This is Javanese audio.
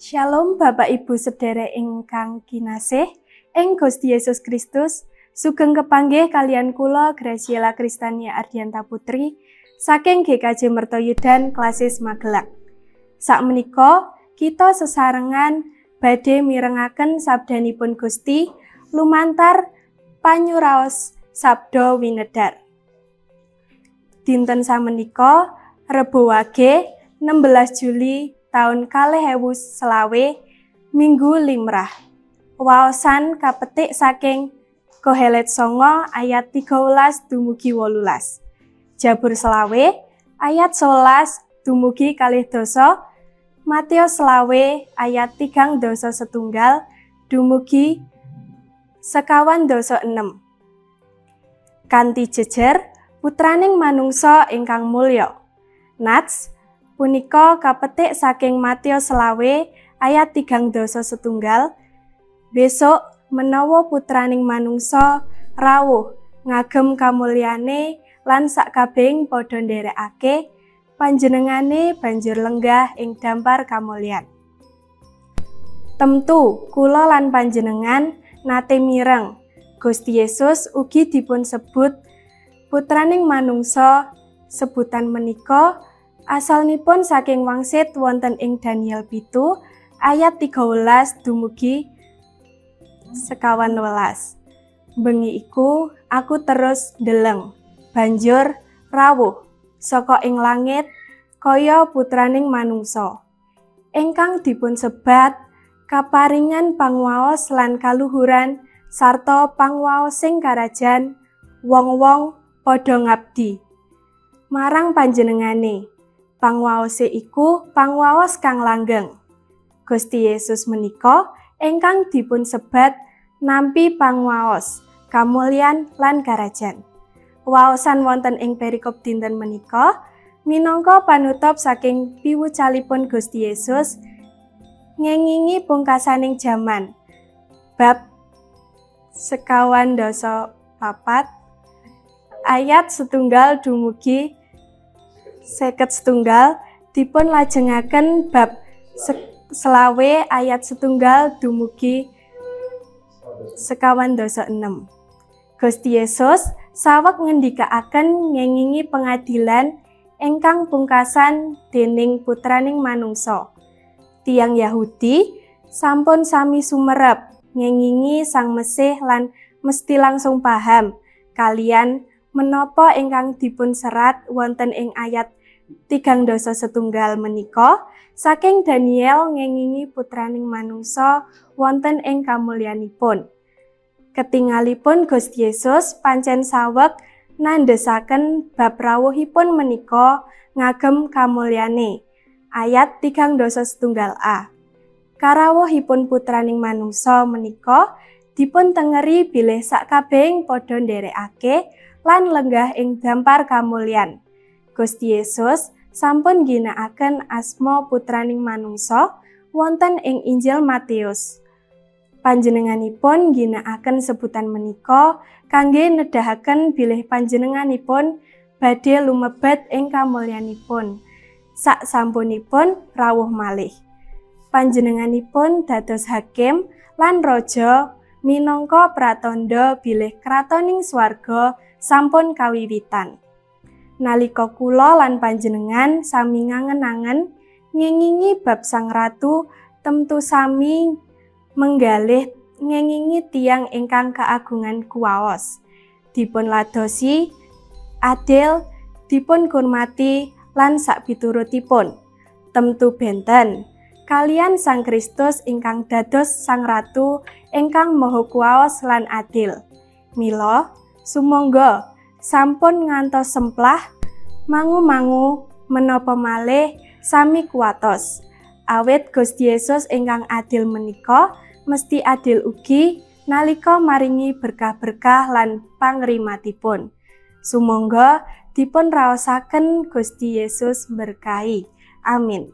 Shalom Bapak Ibu sedherek ingkang kinasih ing Gusti Yesus Kristus, sugeng kepanggih kalian kula Graciela Kristania Ardianta Putri saking GKJ Mertoyudan Klasis Magelang. Sakmenika kita sesarengan badhe mirengaken sabdanipun Gusti lumantar panyuraos Sabda Winedar. Dinten samenika Rebo Wage 16 Juli taun 2020 Minggu Limrah. Waosan kapetik saking Kohelet 9 ayat 13 dumugi 18. Jabur 20 ayat 11 dumugi 12, Matius 20 ayat 31 dumugi 56. Kanthi jejer putraning manungsa ingkang mulya. Nats punika kapetik saking Matius 20 ayat 31. Besok menawa putraning manungsa rawuh ngagem kamulyane lan sakabehing padha nderekake, panjenengane banjur lenggah ing dampar kamulyan. Temtu kula lan panjenengan nate mireng Gusti Yesus ugi dipun sebut putraning manungsa. Sebutan menika asalnipun saking wangsit wonten ing Daniel 7 ayat 13 dumugi 15. Bengi iku aku terus ndeleng, banjur rawuh saka ing langit kaya putraning manungsa ingkang dipun sebat kaparingan pangwaos lan kaluhuran sarta pangwaosing karajan. Wong-wong padha ngabdi marang panjenengane. Pangwaose iku pangwaos kang langgeng. Gusti Yesus menika ingkang dipun sebat nampi pangwaos, kamulyan lan karajan. Waosan wonten ing perikop dinten menika minangka panutup saking piwucalipun Gusti Yesus ngengingi pungkasaning jaman. Bab 24 ayat 1 dumugi 51 dipun lajengaken bab 20 ayat 1 dumugi 56. Gusti Yesus saweg ngendikaaken ngengingi pengadilan ingkang pungkasan dening putraning manungsa. Tiyang Yahudi sampun sami sumerep ngengingi Sang Mesih lan mesti langsung paham kalian menapa ingkang dipun serat wonten ing ayat 31 menika saking Daniel ngengingi putraning manungsa wonten ing kamulyanipun. Ketingalipun Gusti Yesus pancen saweg nandhesaken bab rawuhipun menika ngagem kamulyane. Ayat 31a. Karawuhipun putraning manungsa menika dipun tengeri bilih sakabehing padha nderekake lan lenggah ing dampar kamulyan. Gusti Yesus sampun ginakaken asma putraning manungsa wonten ing Injil Matius. Panjenenganipun ginakaken sebutan menika kangge nedahaken bilih panjenenganipun badhe lumebet ing kamulyanipun sak sampunipun rawuh malih. Panjenenganipun dados hakim lan raja minangka pratandha bilih kratoning swarga sampun kawiwitan. Nalika kula lan panjenengan sami ngangen-angen ngengingi bab Sang Ratu, temtu sami menggalih ngengingi tiyang ingkang keagungan kuwaos, dipun ladosi, adil, dipun kurmati lan sakpiturutipun. Temtu benten kalian Sang Kristus ingkang dados Sang Ratu ingkang maha kuwaos lan adil. Mila sumangga sampun ngantos semplah mangu-mangu menapa malih sami kuwatos. Awit Gusti Yesus ingkang adil menika mesti adil ugi nalika maringi berkah-berkah lan pangrimatipun. Sumangga dipun raosaken Gusti Yesus berkahi. Amin.